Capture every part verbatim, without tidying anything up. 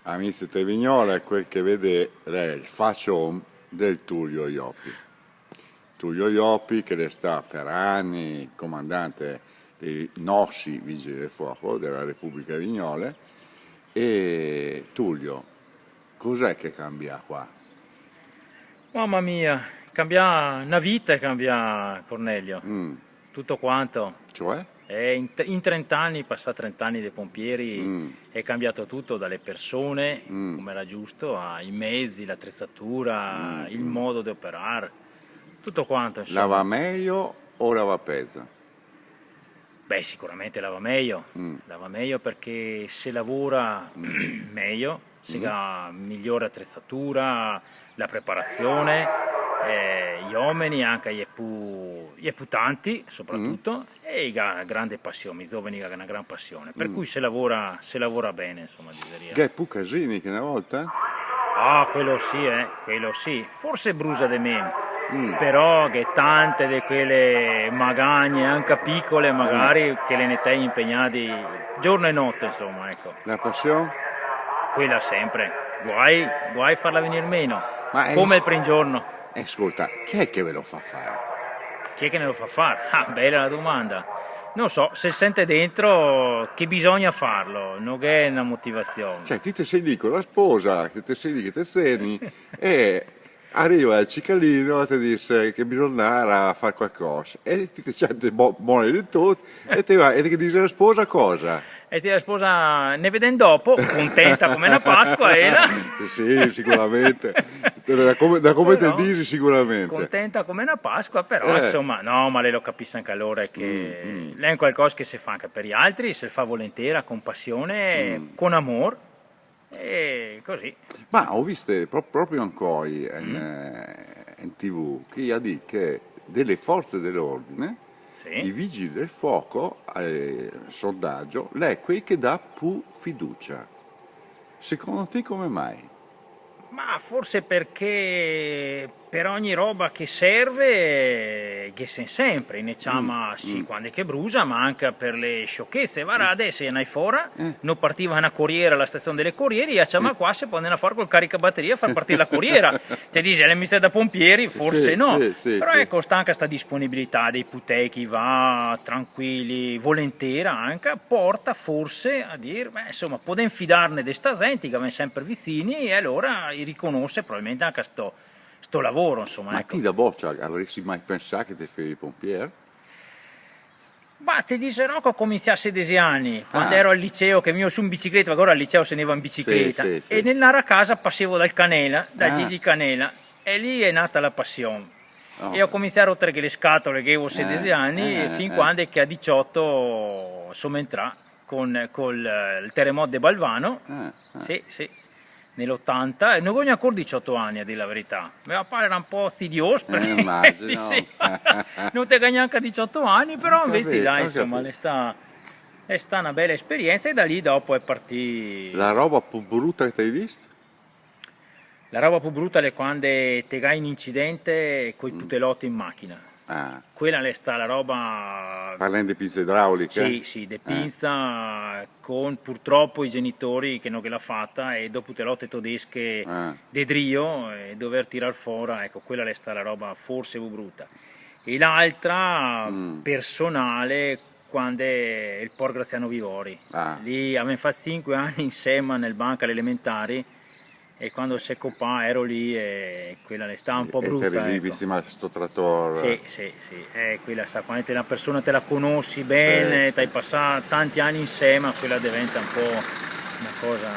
Amici de Vignole, quel che vedè l'è el facion del Tulio Iopi. Tulio Iopi, che l'è stà per ani comandante dei nostri Vigili del Fuoco della Repubblica Vignole. E Tulio, cos'è che cambia qua? Mamma mia, cambia na vita, cambia, Cornelio. Mm. Tutto quanto. Cioè? Eh, in, in trenta anni, passà trenta anni dei pompieri, mm, è cambiato tutto, dalle persone, mm, come era giusto, ai mezzi, l'attrezzatura, mm, il, mm, modo di operare, tutto quanto, insomma. La va meglio o la va peggio? Beh, sicuramente la va meglio. Mm. La va meglio perché se lavora, mm, meglio, se, mm, ga migliore attrezzatura, la preparazione, eh, i omeni anca i è pu, i è pu tanti, soprattutto, mm, e i ga grande passione, i zoveni ga na gran passione, per, mm, cui se lavora, se lavora bene, insomma, diseria. Gh'è pu casini che na volta? Ah, quello sì, eh, quello sì. Forse brusa de meno. Mm. Però gh'è tante de quele magagne, anca picole, mm, magari, che le ne tei impegnati giorno e notte, insomma, ecco. La passione? Quela sempre. Guai, guai farla venir meno. Ma è... Come el prin giorno. Eh, scolta, chi è che ve lo fa fare? Chi è che ne lo fa far? Ah, bela la domanda. No so, se sente dentro che bisogna farlo, no gh'è na motivazion. Cioè, ti te sei lì con la sposa, che te sei lì che te zeni, e Ariva el cicalino e te dise che bisogna ndar a far qualcosa. E ti te senti mo-, mole de tuto e te va, e te dise la sposa cosa? E te la sposa, ne vedem dopo, contenta come na Pasqua, ela. Sì, sicuramente. Da come, da come te disi, sicuramente. Contenta come na Pasqua, però, eh, insomma, no, ma lei lo capise anca lora che, mm, mm, l'è un qualcosa che se fa anca per i altri, se fa volentera, con passione, mm, con amor. E così. Ma go visto pro-, proprio ancoi in, mm, eh, in T V che i ga dito che dele forze de l'ordine, sì, i vigili del fuoco, eh, sondaggio, l'è quei che dà pu fiducia. Secondo te come mai? Ma forse perché per ogni roba che serve, ghe sen sempre, i ne ciama, mm, sì, mm, quande che brusa, ma anca per le sciocchese. Varda, mm, adeso i è ndai fora, eh, no partiva na coriera a la stazion dele coriere, i ga ciamà qua se pol ndar fora col caricabateria a far partir la coriera. Te disi, l'è mestier da pompieri? Forse sì, no. Sì, sì, però sì, eco, sta anca sta disponibilità dei putei che i va tranquili, volentera anca, porta forse a dir, beh, insoma, podem fidarne de sta zente, che i ga sempre vizini, e alora i riconose probabilmente anca sto sto lavoro, insoma, eco. Ma ti da bocia gavaresi mai pensà che te fesi pompier? Ma te diserò che go cominsià a sedese ani, quando ero al liceo, che vegnivo su in bicicleta, parché alora al liceo se ne va in bicicleta, sì, sì, sì, e nel ndar a casa pasevo dal Canela, da Gigi Canela, e lì è nata la passione. Oh. E go cominsià a rotarghe le scatole che gavevo sedese ani, e fin quando che a diciotto so entrà con, col, eh, el teremot de Balvano. Eh, eh. Sì, sì. Nel otanta, e no gavevo gnanca ancora diciotto ani, a dir la verità. Me papà l'era un po' fastidioso, eh, parché imagino. Diseva, "No te ga gnanca diciotto ani", però invese, dai, insoma, l'è sta, l'è sta na bela esperiensa, e da lì dopo è partì. La roba pu bruta che te ga visto? La roba pu bruta l'è quando te ga un incidente coi putelote in machina. Ah. Quela l'è sta la roba... Parlem de pinza idraulica? Sì, sì, de pinza, con purtropo i genitori che no ghe l'à fata, e do putelote todesche de drio, e dover tirar fora, eco, quela l'è sta la roba forse pu bruta. E l'altra, personale, quando el por Graziano Vivori. Ah. Lì gavem fat sinque ani insema nel banco a le elementari, e quando se copà ero lì e quela l'è sta un po' bruta, eco. E te eri lì vicino a sto trator. Sì, sì, sì. Eh, quela, sa, quando te, na persona te la conosi ben, sì, sì, te ga pasà tanti ani insema, quela deventa un po' na cosa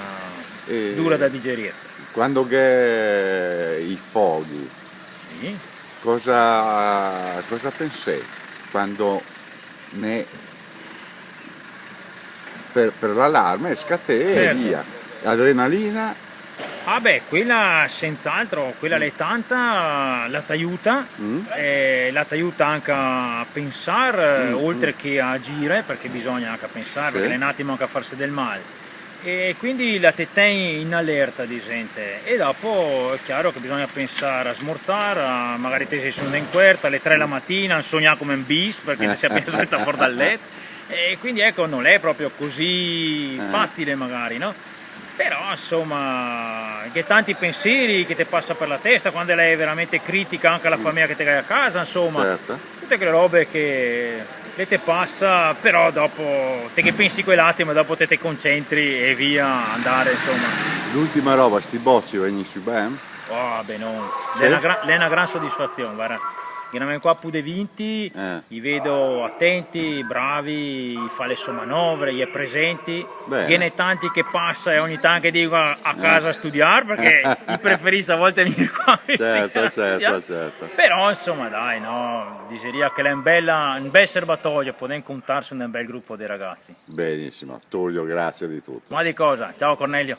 dura da digerir. Quando gh'è i foghi, sì, cosa, cosa pensè? Quando ne, per, per l'alarme, scatè e via. Certo. Adrenalina. Ah beh, quela senz'altro, quela l'è tanta, la t'aiuta, eh, la t'aiuta anca a pensar, oltre che a agir, parché bisogna anca pensar, parché l'è un atimo anca farse del mal. E quindi la te ten in alerta, disente. E dopo è chiaro che bisogna pensar a smorzar, a, magari te si su in cuerta, ale tre la matina, a sognà come un bis, parché te si apena saltà for dal let. E quindi, eco, no l'è proprio così fazile, magari, no? Però, insoma, ghe xe tanti pensieri che te pasa par la testa, quando la xe veramente critica anca la fameja che te ga a casa, insoma. Certo. Tute quele robe che, che te pasa, però dopo te ghe pensi quel atimo e dopo te te concentri e via andare, insoma. L'ultima roba, sti boci vegnì su ben? Oh, ben, no. Sì? L'è na gra-, l'è na gran sodisfasion, varda. Ghe n'avemo qua pì de vinti, eh, i vedo atenti, bravi, i fa le so manovre, i è presenti. Bene. Ghe n'è tanti che pasa e ogni tanto che digo a, a casa a studiar, parché i preferise a volte vegner qua invese che a studiar. Certo, certo, certo. Però, insoma, dai, no, diseria che l'è un bel, un bel serbatoio, podem contar su un bel grupo de ragasi. Benisimo, Tulio, grasie de tuto. Ma de cosa? Ciao, Cornelio.